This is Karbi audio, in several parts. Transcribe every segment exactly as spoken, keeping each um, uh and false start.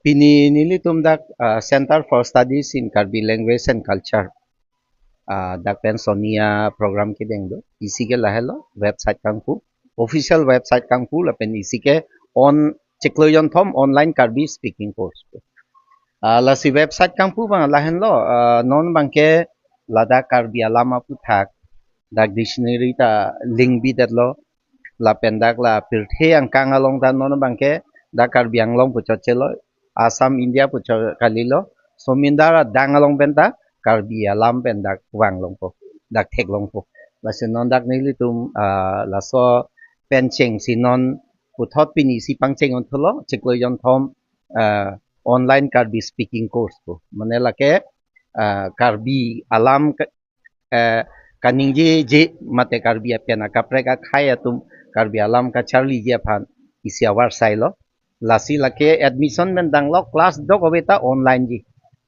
Pini nelitum dak ah, Center for Studies in Karbi Language and Culture, ah, dak pen Sonia program kedeng do. Isi ke lahelo website kangpu, official website kangpu lapen isi ke on chiklo jonthom online Karbi speaking course. Ah, lasi website kangpu abang lahenlo, ah, non abangke ladak Karbi alam aputhak dak dictionary ta link bidetlo, lapen dak la pirthe angkang along ta non abangke dak Karbi Anglong pu chotchelo, Assam India pu chot kalilo, somindar adang along pen ta Karbi alam pen dak vanglongpo, dak theklongpo. Lasi non dak nelitum ah, laso pen chengsi non puthot pini isi pangcheng unthulo chiklo jonthom ah, online Karbi speaking course pu. Mane lake ah, Karbi alam ke- eh, kaningjeje mate Karbi apian akaprek akhei atum Karbi alam kacharliji aphan isi avarsai lo. Lasi lake admission pen danglo, class dokave ta online ji.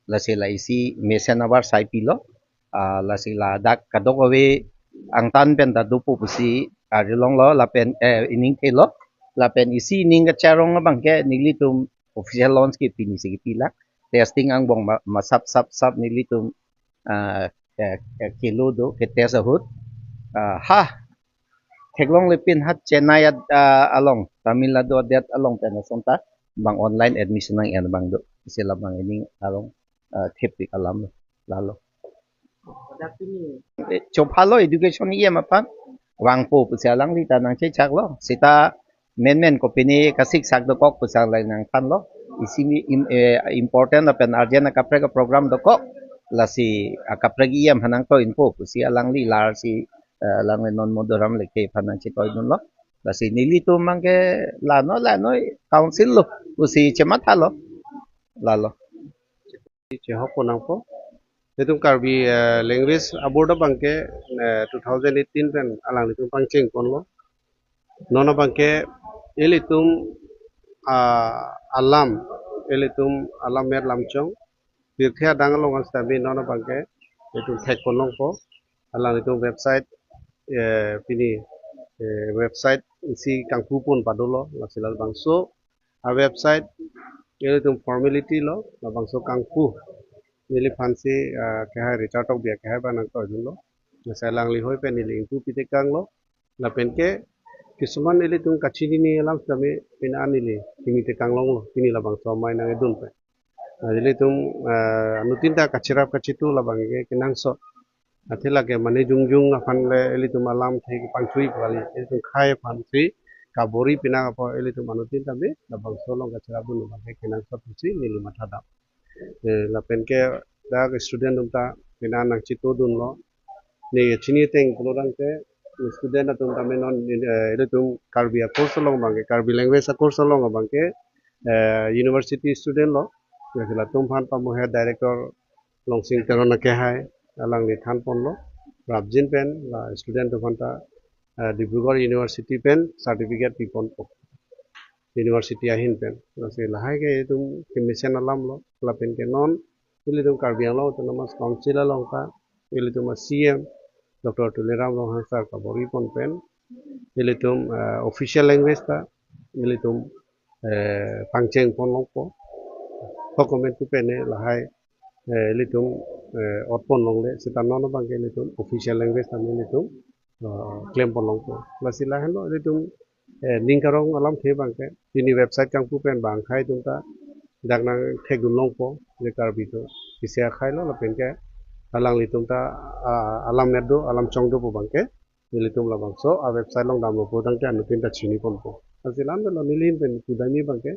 Lasi la isi mesen avarsai pilo. Ah, lasi ladak kadokave angtan pen ta dopo pusi arilonglo lapen eh, ining thelo. Lapen isi ining kacharong abangke nelitum official launch ke pini si kepilak. Testing angbong ma- masap sap sap nelitum ah, eh, eh, kelo do ke test ahut. Ah, ha theklonglepin ha Chennai ad- ah, along, Tamil Nadu adet along pen asonta bang online admission nang-en abang do. Isi labang ining along ah, thepik alam lalo. Dak pini Eh, chophalo education E M aphan vangpo pusi alangli ta nangchechaklo. Sita menmen kopine kasiksak dokok pusi alangli nangthanlo. Isi mi im- eh, important lapen urgent akaprek program dokok. Lasi akaprek E M aphan nangtoinpo pusi alangli larsi eh, alangli non Modoram Lekthe aphan nangchetoidunlo. Lasi nelitum abangke lano lano council lo pusi chemathalo. Lalo. Chehok ponangpo. Itum Karbi eh, language aboard abangke eh, two thousand eighteen pen alanglitum pangcheng ponlo. Non abangke ilitum ah, alam, ilitum alam mer lamchong pirthe adang along an sitame non abangke itum thek ponlongpo. Alanglitum website eh, pini eh, website isi kangpu pon padolo, lasi labangso a website ilitum formality lo, labangso kangpu neliphansi ah, kehai Richard Tokbi akehai abang nangtoidunlo. Lasi alangli hoi pen neli ingpu pitekanglo. Lapen ke kisuman ilitum kachinine alam sitame pini an neli chinitekang longlo, pini labangso amei nangkedun pen. Ah, ilitum ah, anuttin ta kacherap kachetu labangke kenangsot. Athe lake mane jongjong aphan le ilitum alamthe kepangthui pu kali, ilitum khei aphansi kabor-i pinak apot ilitum anuttin tame labangso along kacherapdun abangke kenangsot pusi neli mathadam. Eh, lapen ke dak student atum ta pini an nangchetodunlo. Ne chini ateng pulotangte student atum tame non eh, ilitum Karbi a course along abangke, Karbi language a course along abangke eh, university student lo. Lasi latum aphan pamu head director Longsing Teron akehai alangli than ponlo. Prapjin pen la student atum aphan ta eh, Dibrugarh University pen certificate pi ponpo. University ahin pen. Lasi lahai ke itum kemesen alam lo, lapen ke non ilitum Karbi Anglong Autonomous Council along ta ilitum a C M Doctor Tuliram Ronghang sir kabor-i pon pen ilitum eh, official language ta ilitum eh, pangcheng ponlongpo. Ho comment pu pen lahai eh, ilitum eh, ot ponlongle, sita non abangke ilitum official language tame ilitum eh, klem ponlongpo. Lasi lahenlo ilitum eh, ning karong alamthe abangke pini website kangpu pen bang akhei atum ta dak nangthekdunlongpo, je Karbi atum isi akhei lo lapen ke alanglitum ta ah, alam mer do, alam chong do pu abangke ilitum labangso a website along damlo pulotangte anuttin ta chini ponpo. Lasi lam lo neli ahin pen pudamji abangke